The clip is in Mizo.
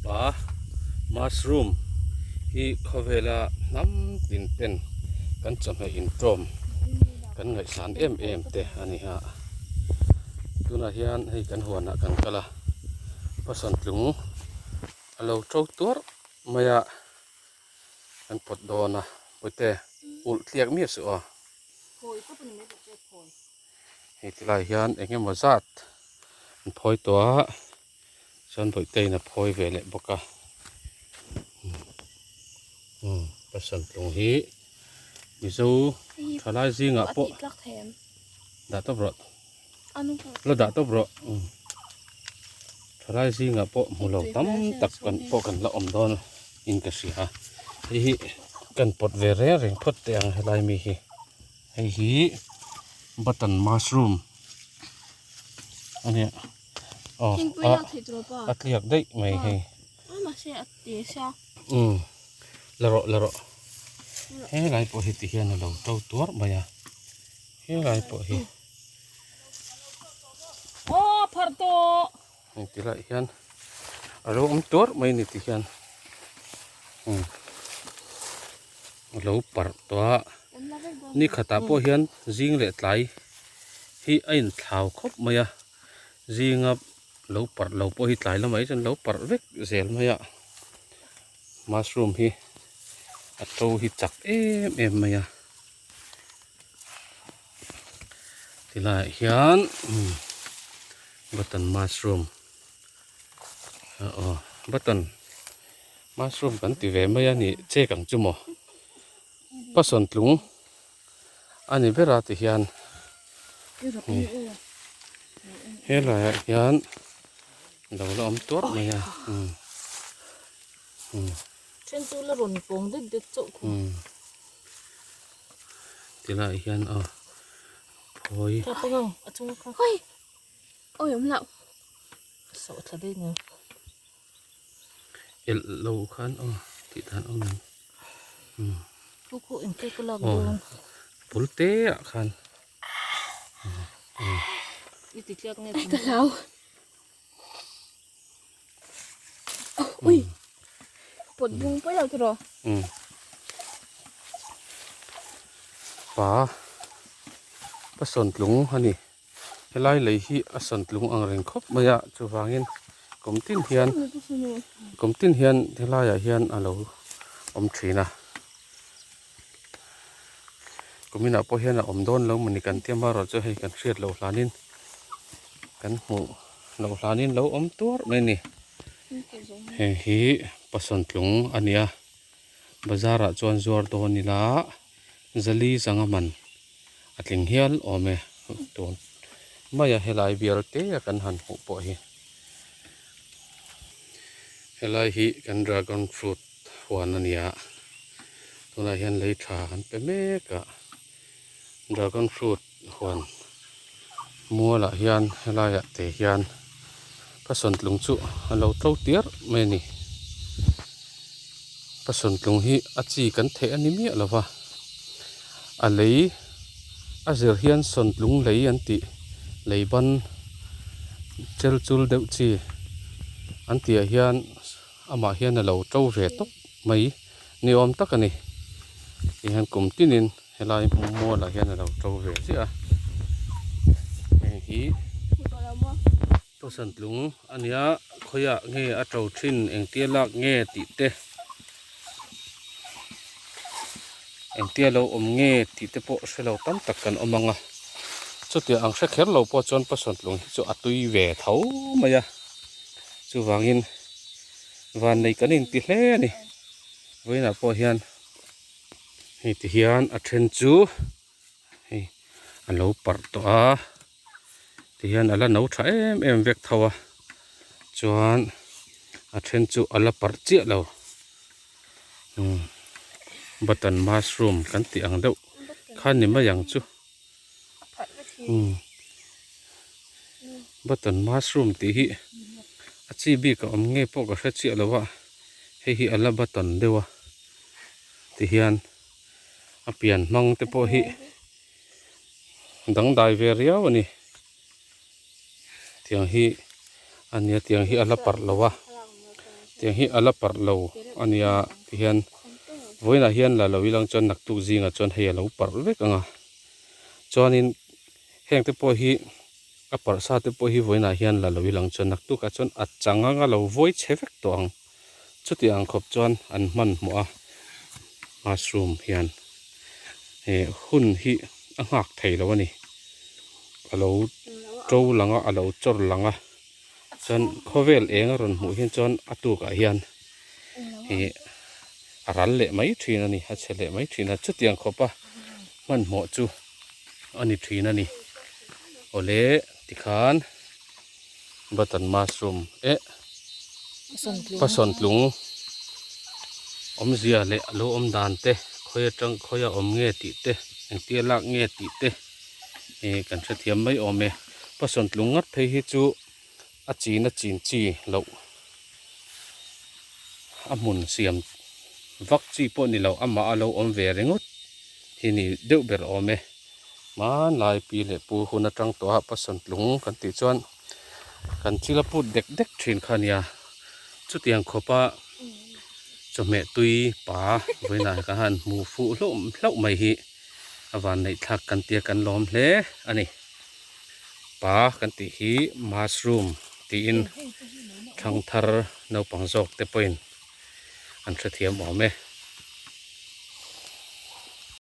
Pa mushroom hi khawvela hnam tin ten kan chawhmeh intawm kan ngaihsan em em te a ni a. Tunah hian hei kan huanah kan kal a, Pasantlung a lo to tuar mai a, kan pawt dawn a, pawite ulh tliak miah suh aw. Hei tilai hian eng emaw zat an phawi tawh a chuan bawihte in a phawi ve leh bawk a umm Pasantlung hi Mizo thalai zingah pawh dah tawp rawh la dah tawp rawh umm thalai zingah pawh hmu lo tam tak kan pawh kan la awm dawn in ka hria a hei hi kan pawt ve reng reng phawt teh ang helai mi hi. Hei hi button mushroom a nia aw a tliak daih mai hei umm la rawh la rawh helai pawh hi ti hian a lo to tuar mai a helai pawh hi hei ti lai hian a lo awm tuar mai a ni ti hian umm a lo parh tawh a ni khatah pawh hian zing leh tlai hi a inthlau khawp mai a zinga lo parh lo pawh hi tlai lamah hi chuan lo parh vek zel mai a mushroom hi a to hi chak em em mai a tilaiah hian button mushroom aw button mushroom kan ti ve mai a ni chek ang chu maw Pasawntlung a ni ber a ti hian helaiah hian lo la awm tuar mai a Then chu la rawn pawng det det chauh khaw. Tilaiah hian aw phawi. Ka pangang a chung kha. Oi oi awm loh. Sawh thla daih nia. Elh lo khan aw tih dan awm em. Khu khu engte ka lak dawn. Bul te ah khan. I ti tliak nge. Ka hlau. Ui. Pawt bung pawi lo tiraw. Pa pa sawntlung a ni. Helai lei hi a sawntlung ang reng khawp mai a chuvangin kum tin hian kum tin hian helaiah hian a lo awm thin a. Kuminah pawh hian a awm dawn lo mawni kan tia marawh chu hei kan hriat loh hlanin kan hmuh loh hlanin lo awm tuar mai a ni. Heng hi Pasawntlung a ni a, bazar ah chuan zuar dawn ila zali zanga man a tling hial awm e tun maia helai bial te a kan han hmuh pawh hi. Helai hi kan dragon fruit huan a ni a tunah hian lei tha an pe mek a dragon fruit huan mualah hian helaiah te hian ka sawntlung chu a lo to tiar mai a ni ka sawntlung hi a chi kan theih a ni miah lo va a lei a zir hian sawntlung lei an tih lei ban chel chul deuh chi an tih ah hian. Amah hian a lo to ve tawp mai ni awm tak a ni. Tihian kum tinin helai hmung mualah hian a lo to ve chiah a. Heng hi Tawsantlung a nia khawiah nge a to thin engtia lak nge tih te engtia lo awm nge tih te pawh hre lo tam tak kan awm ang a. Chutiang ang hre kher lo pawh chuan Pasawntlung hi chu a tui ve tho mai a. Chuvangin vannei kan inti hle a ni. Vawiinah pawh hian hei ti hian a then chu hei a lo parh tawh a ti hian a la no tha em em vek tho a chuan a then chu a la parh chiah lo umm button mushroom kan tih ang deuh kha ni mai ang chu. Umm button mushroom tih hi a chi bik a awm nge pawh ka hre chiah lo a hei hi a la button deuh a ti hian a pian hmang te pawh hi dangdai ve riau a ni tiang hi a nia tiang hi a la parh lo a. Tiang hi a la parh lo a nia tihian vawiinah hian la lo ilang chuan naktuk zingah chuan hei a lo parh vek ang a chuanin heng te pawh hi a parh sa te pawh hi vawiinah hian la lo ilang chuan naktukah chuan a chang anga lo vawi chhe vek tawh ang chuti ang khawp chuan an hmanhmawh a mushroom hian eh hun hi a nghak thei lo a ni a lo to lang a a lo chawr lang a. Chuan khawvel eng a rawn hmuh hian chuan a tukah hian ih a ral leh mai thin a ni a chhe leh mai thin a chutiang khawpa hmanhmawh chu a ni thin a ni awle tikhan button mushroom eh pasawntlung awmzia leh a lo awm dan te khawi atang khawi a awm nge tih te engtia lak nge tih te ih kan hrethiam mai awm e. Pasawntlung ngat phei hi chu a chin a chin chi loh a hmun siam vak chi pawh ni lo amah a lo awm ve ringawt hi ni deuh ber awm e. Hmanlai pi leh pu hun atang tawh a pasawntlung kan tih chuan kan chil a put dek dek thin kha nia chutiang khawpa chawhmeh tui pa vawiinah ka han hmu fuh hlauh hlauh mai hi a vanneih thlak kan tia kan lawm hle a ni. Pa kan tih hi mushroom tiin thangthar naupang zawk te pawhin an hrethiam awm e.